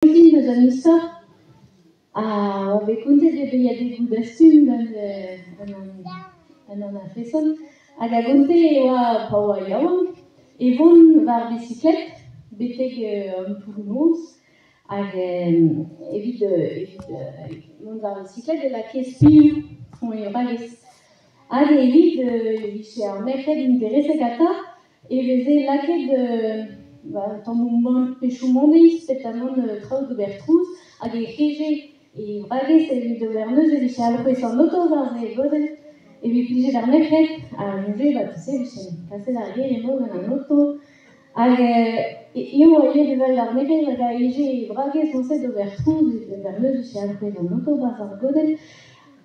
Din eus an istor a oa bet kontet e beilhadegoù Dastum gant gant an a-feson hag a gonte e oa pa oa yaouank e vont war bisiklet betek an tour-noz hag evit evit mont war bisiklet e lakae spioù e wragez. Hag evit e vije ar merc'hed intereset gantañ e veze lakaet ba tammoù pechoù moneiz petamant traoù d'ober trouz hag e heje e wragez evit ober neuze e vije alc'hwez an oto war e godell evit plijet ar merc'hed ha neuze ba tu sais e vije kaset ar gêr eno gant an oto hag eo a yae evel ar merc'hed hag a heje e wragez sañset d'ober trouz evit ober neuze e vije alc'hwez an oto barzh ar godell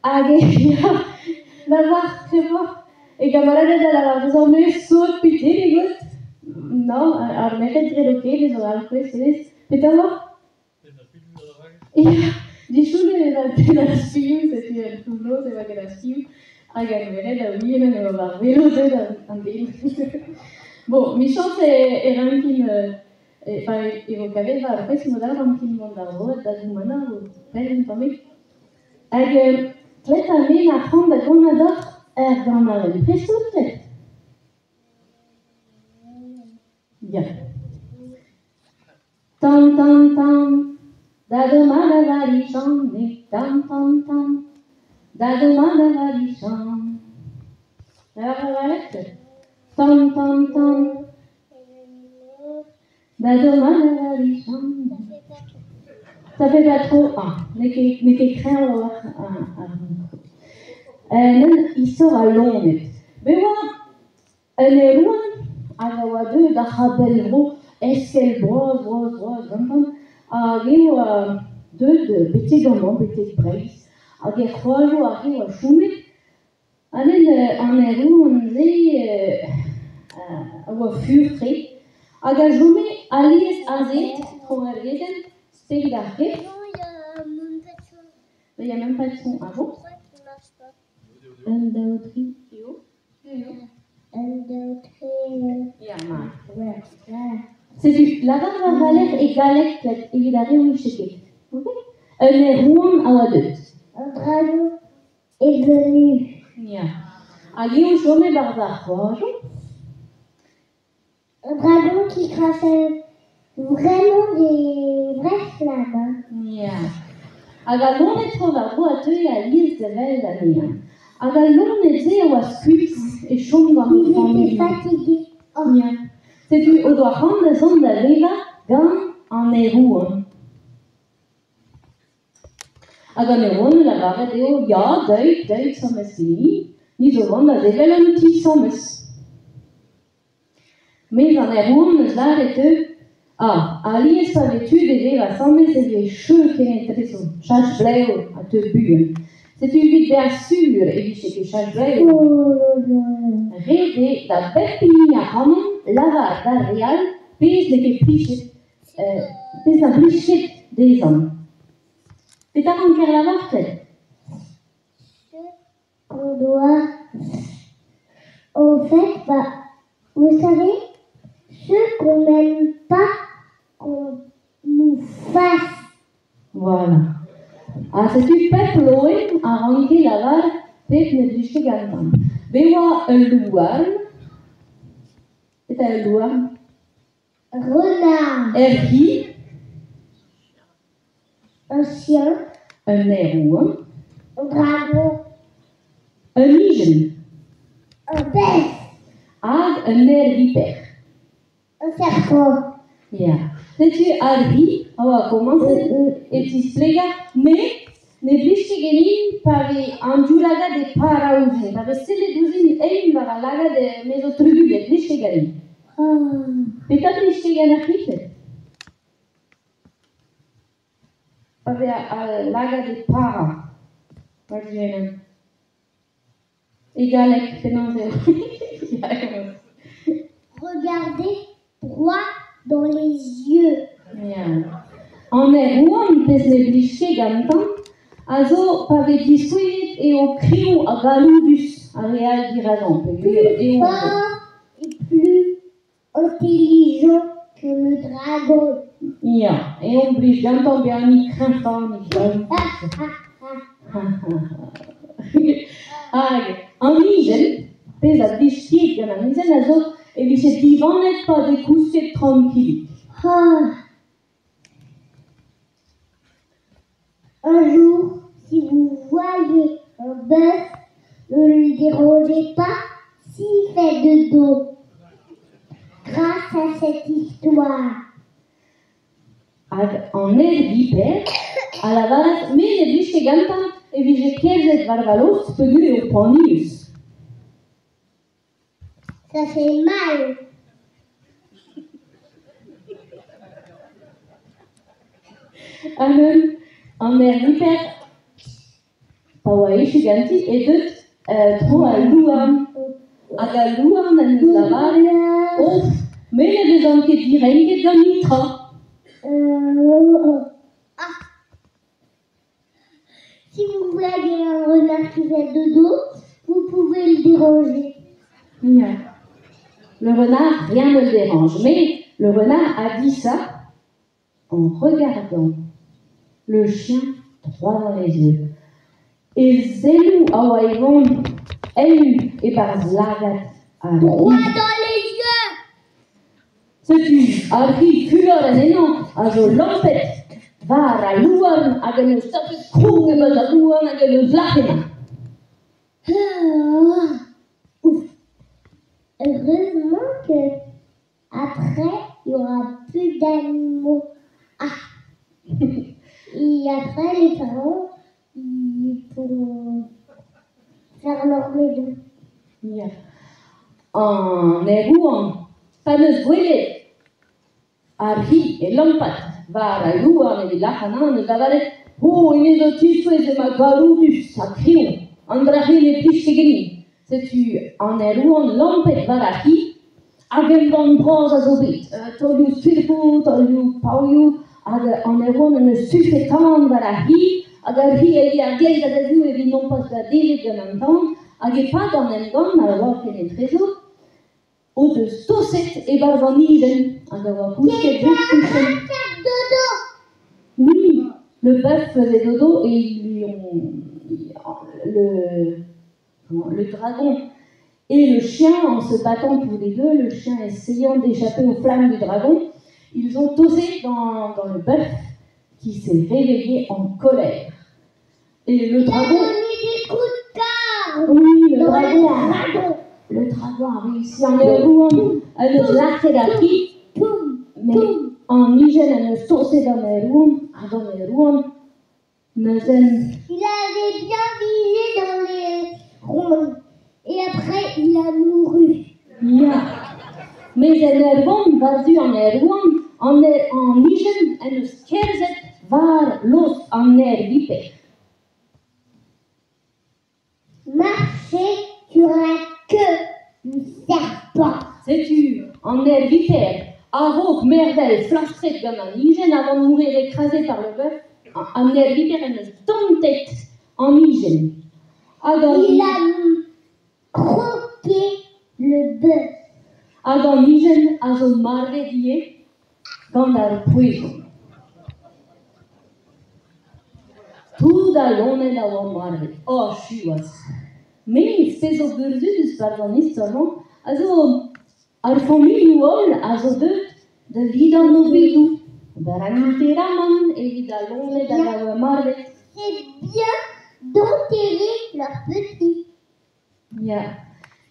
hag ya lavar trevor e gamaladed a lavar dezhañ me sot petek out Non, ar merc'hed graet o ket ez alc'hwez ez. Petra oa? Ya, dichounet e oa bet ar spioù, setu un toull-noz e oa gant ar spioù hag ar merc'hed a ouie e oa war velo deuet an den. Bon, 'michañs e rankin enfin e vo kavet war ar pezh mod all rankin mont d'ar vroad da Doumana o pell un tammig. Hag klet ha me ma c'hoant da gomz deoc'h er ganaouenn. Prest out klet? Ya. Tamm tamm tamm, da dommañ da Vari-Janne, tamm tamm tamm, da dommañ da Vari-Janne. Lavaret Tamm tamm tamm, da dommañ da Vari-Janne. Ça fait pas trop. Ah, n'eo ket kreñv a-walc'h ar mikro. Nann, istor al loened. Bet oa Un aerouant hag a oa deuet ar c'habell-vro eskell bras bras bras gantañ hag eo oa deuet betek amañ, betek Breizh hag er c'hoajoù aze oa chomet. Ha nen an aerouant-se a oa fur-tre hag a chome alies aze, tro ar wezenn, stag d'ar gêr. Il y a même pas de son. Ah bon? Un, daou, tri, eo. Ya, mat. Setu, lavar war va lerc'h e galleg evit ar re 'ouije ket. Ok? Un aerouant a oa deuet. Un dragon est venu. Ya. Hag eo chome 'barzh ar c'hoajoù. Un dragon qui crachait vraiment des vraies flammes. Ya. Hag al loened tro-war-dro a teue alies da welet anezhañ. Hag al loened-se a oa skuizh e chom gant o Ils étaient familh. fatigués. Oh. Ya. Setu o doa c'hoant da zont da vevañ gant an aerouant. Hag an aerouant a lavaret eo ya, deuit, deuit 'sames ganin, ni zo vont da sevel un ti 'sames. Mes an aerouant 'neus lâret eo ah, alies pa vez tud e vev asambles e vez cheu kenetrezo, chach blev ha teu buan. Setu evit bezañ sur e vije ket chach blev. Ret eo da bep hini ac'hanomp lavar d'ar re all pezh n'eo ket plijet pezh na blij ket dezhañ. Petra ranker lavaret? On doit en fait, bah, vous savez, ce qu'on n'aime pas qu'on nous fasse. Voilà. Ha setu pep loen a ranke lavar pep ne blij ket gantañ. Bet oa ul louarn. Petra ul louarn? Renard. Ur c'hi. Un chien. Un aerouant. Un dragon. Un higenn. Un bœuf. Hag un aerviper. Un serpent. Ya. Setu ar c'hi a oa komañset e tisplegañ me ne blij ket ganin pa vez an div lagad e parañ ouzhin. Pa vez sellet ouzhin eil war al lagad me zo trubuilhet, blij ket ganin. Petra blij ket gant ar c'hi-se? Pa vez al lagad e parañ. War-zu E galleg, penaos eo? Regardez droit dans les yeux. Ya. An aerouant pezh ne blij ket gantañ a zo pa vez diskouezet eo kreñv ha galloudus ar re all dirazañ peogwir Plus eo fort et plus intelligent que que le dragon. Ya, eñ blij gantañ bezañ an hini kreñvañ, an hini Hag an higenn, pezh a blij ket gant an higenn a zo e vije divanet pa vez kousket trankilik. Ah. Un jour, si vous voyez un bœuf, ne le dérangez pas s'il fait dodo. Grâce à cette histoire. Hag an aer-viper a lavaras me ne blij ket gantañ e vije kerzhet war va lost peogwir eo poanius. Ça fait mal. Ha neuze, an aer-viper, pa oa echu ganti, eo deuet tro al louarn. Hag al louarn en deus lavaret, Of, me ne vezan ket direnket gant netra. Ah. Si vous voyez un renard qui fait dodo, vous pouvez le déranger. Ya. Le renard, rien ne le dérange. Mais le renard a dit ça en regardant le chien droit dans les yeux. E selloù a oa e vont eeun e-barzh lagad ar Droit dans les yeux. Setu ar c'hi fulor en ennañ a zo lampet war al louarn hag en deus tapet krog e-barzh al louarn hag en deus lâret Ah. Ouf. Heureusement que après, il y aura plus d'animaux. Ah. Et après, les parents, ils pourront faire leur maison. Ya. An aerouant, pa 'neus gwelet ar c'hi é lampat war al louarn evit lâret anezhañ, 'neus lavaret Oh, hennezh zo tiskouez emañ galloudus ha kreñv, an dra-se ne blij ket ganin. Setu an aerouant lampet war ar c'hi hag emgann bras a zo bet. Taolioù sulfoù, taolioù pavioù, hag an aerouant en deus sufret tan war ar c'hi, hag ar c'hi a ya a-gleiz hag a-zehoù evit nompas bezañ devet gant an tan, hag e-pad an emgann a oa kenetrezo, o deus toset e-barzh an higenn hag a oa kousket just Dodo. Oui, le bœuf faisait dodo et ils lui ont le dragon et le chien, en se battant tous les deux, le chien essayant d'échapper aux flammes du dragon, ils ont tossé dans le bœuf qui s'est réveillé en colère. Et le Il a dragon donné des coups de corne. Oui, le Dans le dragon a dragon. Le dragon a réussi en aerouant à deus lâret ar c'hi, mais an higenn en deus toset an aerouant, hag an aerouant neuze Il avait bien visé dans les rondes. Et après, il a mouru. Ya. Mes en ur vont war-zu an aerouant, an an higenn en deus kerzhet war lost an aer-viper. Marcher sur la queue du serpent. Setu an aer-viper a-raok mervel flastret gant an higenn avant de mourir écrasé par le bœuf, an aer-viper en deus tontet an higenn. Hag an Il a croqué le bœuf. Hag an higenn a zo marvet ivez gant ar poezon. Tout al loened a oa marvet. Oh, siwazh. Met pezh zo burzhudus 'barzh an istor-mañ a zo ar familhoù holl a zo deuet da lidañ o bedoù. Ober an interamant evit al loened hag a oa marvet. C'est bien d'enterrer leurs petits. Ya.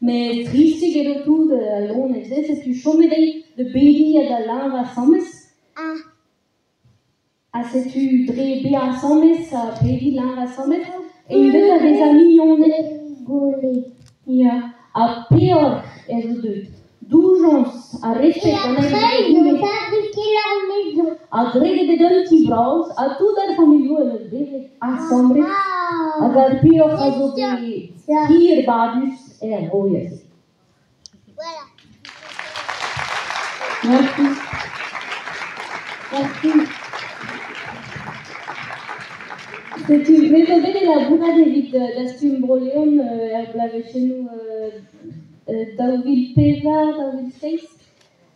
Met tristik eo tout al loened-se, setu chomet eo da bediñ ha da leñvañ asambles. Ah. Ha setu dre bezañ asambles ha pediñ leñvañ asambles, eo deuet da vezañ mignoned. Rigoler. Ya. Ha peoc'h ez zo deuet. Doujañs ha Et respect an eil après, ils ont egile. fabriqué leur maison. Ha graet eo bet un ti bras ha tout ar familhoù en deus bevet asambles. Ah. Hag ar peoc'h a zo bet hirbadus er roiad. Voilà. Merci. Merci. Setu, me zo bet e labourat evit dastum Bro-Leon er bloavezhioù 2004, 2007.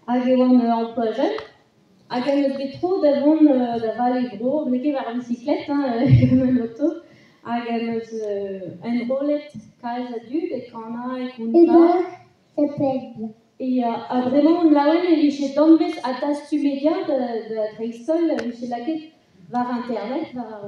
Hag e oan emploi jeune. Hag em eus bet tro da vont da vale bro, n'eo ket war ar bisiklet, hein, gant an oto. Hag em eus enrollet kalz a dud e kanañ, e Eh kontañ. ben, ça peut être bien. Ya, ha bremañ on laouen e vije danvez ha dastumedia da dreist-holl e vije lakaet war internet, war ar.